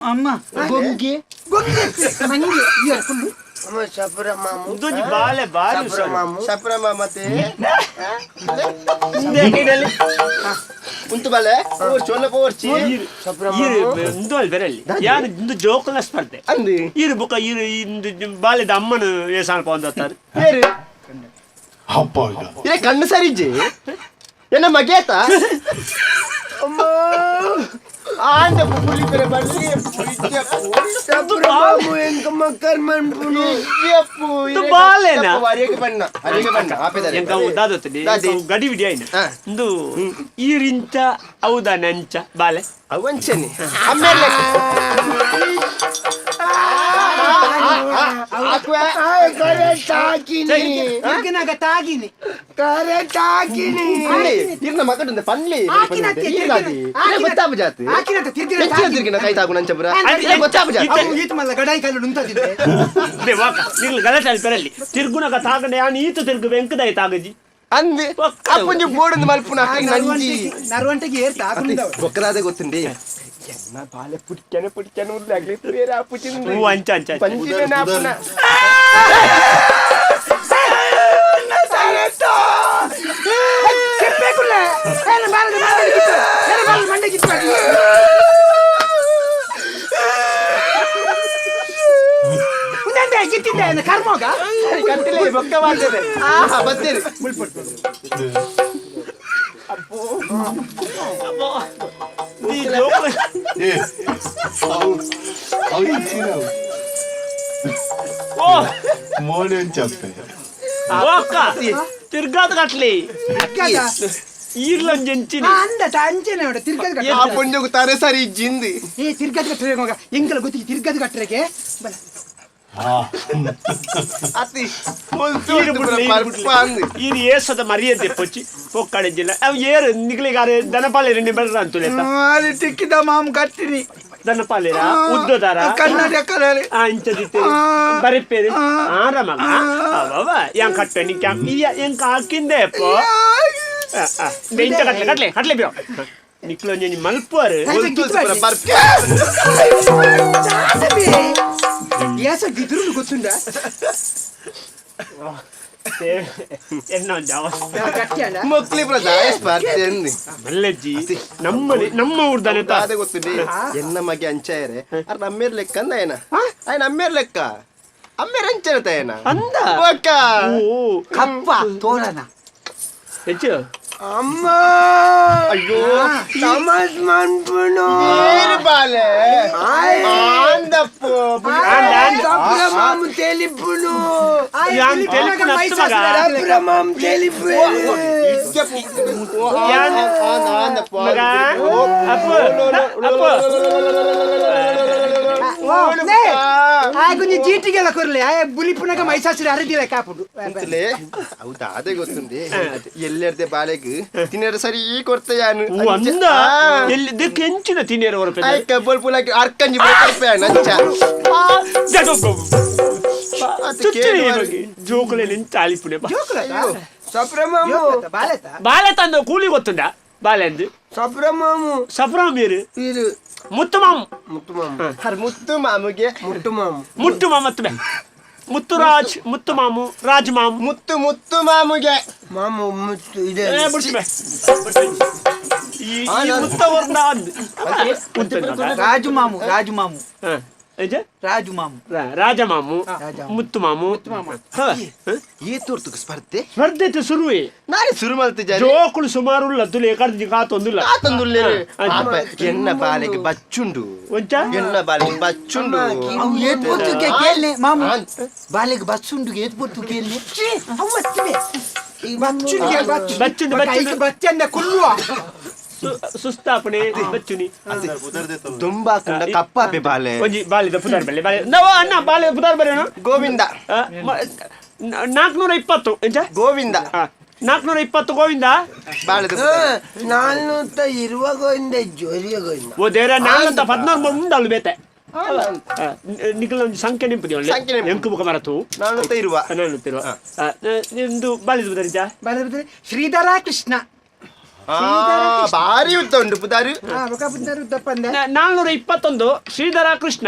ಅಮ್ಮ ಗೊಂಗೆ ಗೊಂಗೆ ಮಂಗೆ ಇಯರ್ ಕುಲ್ಲು. ಅಮ್ಮ ಸಪುರ ಮಾಮು. ಉಂದೊಂಜಿ ಬಾಲೆ ಬಾರಿ ಸಪುರ ಹುಷಾರು. ಮಾಮು. ಸಪ್ರ ಮಾಮತೆ. ಉಂದೆ ಕೈನಲ್ಲಿ. ಉಂತು ಬಾಲೆ ಓರ್ಚಿ ಒಲ್ಲ ಓರ್ಚಿ. ಸಪುರ ಈರು ಮಾಮು. ಉಂದು ಅಲ್ಲಿ ಬೆರಲ್ಲಿ ಯಾರು ಇಂದು ಜೋಕುಲ ಸ್ಪರ್ಧೆ. ಅಂದು ಈರು ಬುಕ್ಕ ಈರು ಇಂದು ಬಾಲೆದ ಅಮ್ಮನ ಏಸಾನ ಪೊಂದತ್ತಾರೆ. ಏರು ಅಪ್ಪ ಇದೇ ಕಣ್ಣು ಸರಿಜಿ ಎನ್ನ ಮಗೇತ ಅಮ್ಮ ಆಂಡ ಪುಲಿ ಬಲ್ಲಿ. ಸಪುರ ಮಾಮು ಎಂಕ ಮಕ್ಕರ್ ಮನ್ಪುನು. ಇದು ಬಾಲೆನಾ? ಅರಿಯಗೆ ಬಣ್ಣ ಅರಿಯಗೆ ಬಣ್ಣ ಆಪೆದಾರೆ. ಎಂಕ ದಾದೊತ್ತಡಿ ದಾದಿ. ಗಡಿ ಬಿಡಿ ಆಯ್ನ. ಹಾ. ಇಂದು ಈರಿಂಚ ಹೌದಾ ನಂಚ ಬಾಲೆ? ಅವಂಚನಿ ಅಮ್ಮೇಲೆ ಆಯ್ ಕರೆಕ್ಟ್ ಹಾಕಿನಿ. ತಿರ್ಗನಾಗ ತಾಗಿನಿ. ಕರೆಕ್ಟ್ ಹಾಕಿನಿ. ಇರ್ನ ಮಗಡುಂದೆ ಪನ್ಲಿ. ಆಕಿನತ್ತೆ ತಿರ್ಗಿನ- ಗೊತ್ತಾಪು ಜಾತಿ. ಆಕಿನತ್ತೆ ತಿರ್ಗಿನ ಹೆಚ್ಚಿನ ತಿರ್ಗಿನ ಕೈ ತಾಗು ನಂಚಪುರ ಗೊತ್ತಾಪು ಜಾತಿ. ಅವು ಈತ ಮಲ್ಲ ಗಡಾಯಿ ಕಾಲು ನುಂತದಿದ್ದೆ. ಬೇ ವಾಕ ನಿಗ್ಲು ಗಲಾಟೆ ಅಲ್ಲಿ ಬೆರಲ್ಲಿ ತಿರ್ಗುನಗ ತಾಗಂಡೆ ಯಾನ್ ಈತ ತಿರ್ಗು ಬೆಂಕದಾಯಿ ತಾಗಜಿ. ಅಂದೆ ಅಪ್ಪಂಜಿ ಬೋರ್ಡ್ ಮಲ್ಪುನ ನಂಜಿ. ನರುವಂಟಿಗೆ ಏರ್ತ ಆಕುಂದವ. ಬೊಕ್ಕರಾದೆ ಗೊತ್ತುಂಡಿ ಎನ್ನ ಬಾಲೆ ಪುಟ್ಕೆನೆ ಪುಟ್ಕೆನೆ ಉರ್ಲಾಗ್ಲಿ ಬೇರೆ ಆಪುಚಿಂದು. ಹೂ ಅಂಚ ಅಂಚ ಅಂಚ. ಪಂಚಿನ ಆಪುನ. చెప్పేకులే ఏన బాలది మండకి గిట్టు ఏన బాలది మండకి గిట్టు. ఉందంటే గిట్టిందే కర్మోಗ. ಸರಿ ಕಟ್ಟಿಲೆ ಬೊಕ್ಕ ಮಾಡ್ತದೆ ಆಹಾ ಬತ್ತೇರಿ. ಈ ಜೋಕುಲ ಏ ಅವು ಅವು ಇಚ್ಚಿನವು. ಓ ಮೋನೆ ಅಂಚಪ್ಪೆ. ವಾಕ ತಿರ್ಗಾದ ಕಟ್ಲಿ ಈರ್ಲೊಂಜೆಂಚಿನಿ. ಅಂದ ಅಂಚೆನೆ ನೋಡ ತಿರ್ಗದ ಕಟ್ಟ. ಆ ಪೊಂಜೊಗು ತಾರೆ ಸರಿ ಜಿಂದಿ. ಏ ತಿರ್ಗದ ಕಟ್ಟರೆ ಮಗ ಎಂಕಲ ಗೊತ್ತಿ ತಿರ್ಗದ ಕಟ್ಟರೆಗೆ ಬಲ. ಅತಿ ಹೊಲ್ತು ಈರು ಬುಡ್ಲೆ, ಈರು ಬುಡ್ಲೆ. ಪರ್ಪ ಅಂದು. ಈರು ಏಸದ ಮರ್ಯಾದೆ ಪೊಚ್ಚಿ ಪೊಕ್ಕಡೆಂಜಿಲ್ಲ ಅವು ಏರು ನಿಗ್ಲಿಗಾರೆ ದನಪಾಲೇರು ನಿಬರ್ರ ಅಂತುಲೆತ. ಅಲ್ಲಿ ತಿಕ್ಕಿದ ಮಾಮು ಕಟ್ಟಿನಿ. ದನಪಾಲೇರ ಉದ್ದದಾರ. ಕನ್ನಡ ಕಲರ್. ಆ ಇಂಚದಿತ್ತೆ ಬರಿಪೇರು ಆರ ಮಗ ಅವವ ಯಾನ್ ಕಟ್ಟೆ ನಿಕ್ಯ ಇಯ ಎಂಕ ಹಾಕಿಂದೆ ಅಪ್ಪೋ ಇಂಚ ಕಟ್ಲೆ ಕಟ್ಲೆ ಕಟ್ಲೆ ಬಿಯೋ ನಿಕ್ಲೊಂಜಿ ಮಲ್ಪುವರು. ಹೊಲ್ತು ಪರ್ಪ. ಏಸ ಗಿದ್ರು ಗೊತ್ತುಂಡ. ಎನ್ನ ಒಂಜಿ ಅವಸ್ಥೆ. ಗಟ್ಟಿಯಲ್ಲ. ಮೊಕ್ಲಿ ಪ್ರದಾಯ ಸ್ಪರ್ಧೆ ಅಂದು. ಮಲ್ಲಜ್ಜಿ ನಮ್ಮನೆ ನಮ್ಮ ಊರ್ದನೆ ತಾ. ಅದೇ ಗೊತ್ತುಂಡಿ ಎನ್ನ ಮಗೆ ಅಂಚಾಯರೆ ಅರ್ ನಮ್ಮೇರ್ ಲೆಕ್ಕ ಅಂದ ಏನ ಆಯ್ನ ಅಮ್ಮೇರ್ ಲೆಕ್ಕ ಅಮ್ಮೇರ್ ಅಂಚನ ತಾಯನ ಅಂದ ಬೊಕ್ಕ. ಓ ಕಪ್ಪ ತೋರಣ. ಹೆಚ್ಚು ಅಮ್ಮ ಅಯ್ಯೋ ತಮಾಷ್ ಮನ್ಪುನು. ಏರು ಬಾಲೆ ಆಯ್ ಆಂದಪ್ಪು. ಆಂದ, ಆಂದ. ಸಪುರ ಮಾಮು తెలిపును. ಯಾನ್ ತೆಲಿಪುನ ಅತ್ತು ಮಗ. ಸಪುರ ಮಾಮು తెలిపు. ಯಾನ್ ಆಂದಪ್ಪು. ಮಗ ಅಪ್ಪು ಅಪ್ಪು. ಆಗುಂಜಿ ಜೀಟಿಗೆಲ್ಲ ಕೊರ್ಲೆ ಆಯ ಬುಲಿಪುನಗ ಮೈಸಾಸುರ ಅರದಿಲ್ಲ ಕಾಪುಡು. ಅಂತಲೇ ಹೌದಾ ಅದೇ ಗೊತ್ತುಂಡಿ ಎಲ್ಲೆರ್ದೆ ಬಾಲೆಗ್ ತಿನ್ನರ ಸರಿ ಕೊಡ್ತೆ ಯಾನು. ಓ ಅಂದ ಎಲ್ಲಿ ದಿಕ್ ಎಂಚಿನ ತಿನ್ನಿಯರ ಹೊರಪೆ. ಆಯ್ಕ ಬೋಲ್ ಪುಲಾಕಿ ಅರ್ಕಂಜಿ ಕೊರ್ಪೆ ಅಂಚ. ಜೋಕುಲೆ ನಿಂತ ಅಲಿಪುನೆ ಸಪುರ ಮಾಮು. ಬಾಲೆತ. ಬಾಲೆ ತಂದು ಕೂಲಿ ಗೊತ್ತುಂಡ ಬಾಲೆ ಅಂದು. ಸಪುರ ಮಾಮು. ಸಫ್ರಾ ಮೀರು. ಇದು ಮುತ್ತು ಮಾಮು. ಮುತ್ತು ಮಾಮು. ಹರ್ ಮುತ್ತು ಮಾಮುಗೆ. ಮುಟ್ಟು ಮಾಮು. ಮುಟ್ಟು ಮಾಮತ್ತು ಬೆ ಮುತ್ತುರಾಜ್ ಮುತ್ತು ಮಾಮು ರಾಜ್ ಮಾಮು. ಮುತ್ತು ಮುತ್ತು ಮಾಮುಗೆ. ಮಾಮು ಮುತ್ತು ಇದೆ. ಏ, ಬಿಡ್ಸು ಬೆ. ಈ ಈ ಮುತ್ತ ವರ್ಣ ಅಂದ್ ಉಂಟು ಮಗ. ರಾಜು ಮಾಮು ರಾಜು ಮಾಮು. ಹ, ಏಜ? ರಾಜು ಮಾಮು. ರಾಜ ಮಾಮು ಮುತ್ತು ಮಾಮು ಹ, ಹ? ಈ ತೋರ್ತುಕು ಸ್ಪರ್ಧೆ. ಸ್ಪರ್ಧೆ ಶುರುವೆ. ನಾನೇ ಶುರು ಮಲ್ತಿ ಜಾರಿ. ಜೋಕುಲು ಸುಮಾರು ಉಲ್ಲ ತುಲೆ ಕರ್ಜಿ ಕಾತೊಂದುಲ್ಲ. ಆತಂದುಲ್ಲೇರು ಎನ್ನ ಬಾಲೆಗೆ ಬಚ್ಚುಂಡು. ಒಂಚ ಎನ್ನ ಬಾಲೆಗೆ ಬಚ್ಚುಂಡು. ಅವು ಏತ್ ಪೊತ್ತು ಕೇಳ್ನೆ ಮಾಮು. ಆಂದ್. ಬಾಲೆಗೆ ಬಸ್ ಉಂಡು ಏತ್ ಪೊತ್ತು ಕೇಳ್ನೆ. ಬಚ್ಚುನಿಗೆ ಬಚ್ಚು. ಬಚ್ಚುಂಡು, ಬಚ್ಚುಂಡು. ಬಚ್ಚಂದ ಕುಲ್ಲುವ. ಸುಸ್ತಾಪಣೆ ಬಚ್ಚುನಿ. ದುಂಬಾಕಂಡ ಕಪ್ಪಾಪೆ ಬಾಲೆ. ಒಂಜಿ ಬಾಲೆದ ಪುದಾರ್ ಬಲ್ಲೆ ಬಾಲೆ ನವ ಅಣ್ಣ ಬಾಲೆ ಪುದಾರ್ ಬರೇನು. ಗೋವಿಂದ. 420 ಎಂಚ? ಗೋವಿಂದ. 420 ಗೋವಿಂದ. ಬಾಳೆದ. ನಾಲ್ನೂತ ಇರುವ ಗೋವಿಂದ ಜೋರಿಯ ಗೋವಿಂದ. ಓ ದೇರ ನಾಲ್ನೂತ 14 ಮುಂದಲ್ಲು ಬೇತೆ ನಿಖಲ ಒಂಜಿ ಸಂಖ್ಯೆ ನಿಂಪುದಿ ಒಳ್ಳೆ. ಸಂಖ್ಯೆ ನೆಂಪು. ಎಂಕು ಬುಕ ಮರತು. ನಾಲ್ನೂತ ಇರುವ. ನಾಲ್ನೂತ ಇರುವ. ನಿಮ್ದು ಬಾಲಿದ ಬುದರಿಜ. ಬಾಲೆದ ಶ್ರೀಧರ ಕೃಷ್ಣ. ಬಾರಿ ಉದ್ದ ಉಂಡು ಪುದಾರು. ಹಾ, ಬೊಕ ಪುದರ್ ಉದ್ದಪ್ಪಂದೆ. 421 ಶ್ರೀಧರ ಕೃಷ್ಣ.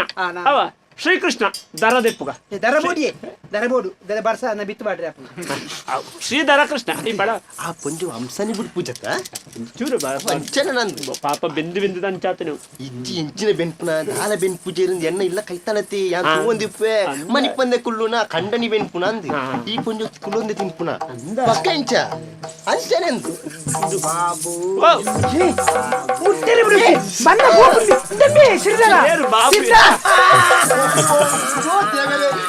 ಅವ ಶ್ರೀಕೃಷ್ಣ ದರ ದೆಪ್ಪುಗ. ದರ ಬೋಡಿಯೇ, ದರ ಬೋಡು, ದರ ಬರ್ಸ ನ ಬಿತ್ತು ಬಾಡ್ರೆ ಅಪ್ಪು. ಅವ್ ಶ್ರೀಧರ ಕೃಷ್ಣ ಈ ಬಡ. ಆ ಪೊಂಜು ಹಂಸನಿ ಬಿಡು ಪೂಜತ್ತ. ಚೂರು ಬಾ. ಅಂಚನೆ ನಂದು. ಪಾಪ ಬೆಂದು ಬೆಂದು ತಂಚಾತನು. ಇಜ್ಜಿ, ಇಂಚಿನ ಬೆನ್ಪುನ ದಾಲ ಬೆನ್ಪು ಜೇರಿಂದ ಎನ್ನ ಇಲ್ಲ ಕೈತಾಳತಿ ಯಾನ್ ತೂವೊಂದಿಪ್ಪೆ ಮನಿಪಂದೆ ಕುಳ್ಳುನ ಕಂಡನಿ ಬೆನ್ಪುನ ಅಂದ್. ಈ ಪೊಂಜು ಕುಲ್ಲೊಂದೆ ತಿನ್ಪುನ ಪಕ್ಕ ಇಂಚ ಅಂಚನೆ ಅಂದು. ಓ, ಮುಟ್ಟೆರೆ ಬಿಡು ಬನ್ನ ಹೋಗುಂದಿ ದಮ್ಮಿ ಶ್ರೀಧರ. ಏರು ಬಾಬು. ಸಿದ್ಧ.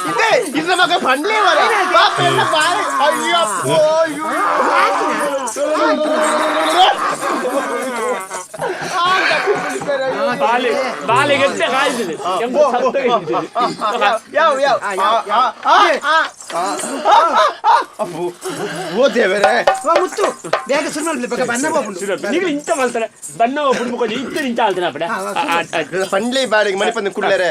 ಇದೆ ಇದ್ರ ಮಗ ಪಂಡ್ಲೇ ವರ ಪಾಪ ಎಲ್ಲ ಬಾರಿ ಅಯ್ಯಪ್ಪ ಅಯ್ಯೋ. ಬಾಲೆ ಬಾಲೆಗೆತ್ತೆ ಕಾಯ್ದಿದೆ ಎಂಬ ಸತ್ತ. ಯಾವ ಯಾವ ಓ ದೇವರೇ. ವಾ ಮುತ್ತು, ಬೇಗ ಶುರು ಮಾಡ್ಲಿ ಬೊಕ ಬನ್ನ ಹೋಗುಂಡು. ನೀವು ಇಂತ ಮಾಡ್ತಾರೆ ಬಣ್ಣ ಒಬ್ಬರು ಮುಖ ಇಂತ ನಿಂತ ಆಲ್ತಾನೆ ಅಪ್ಪಡೆ. ಪಂಡ್ಲೇ ಬಾಳಿಗೆ ಮನಿಪಂದೆ ಕುಳ್ಳರೆ.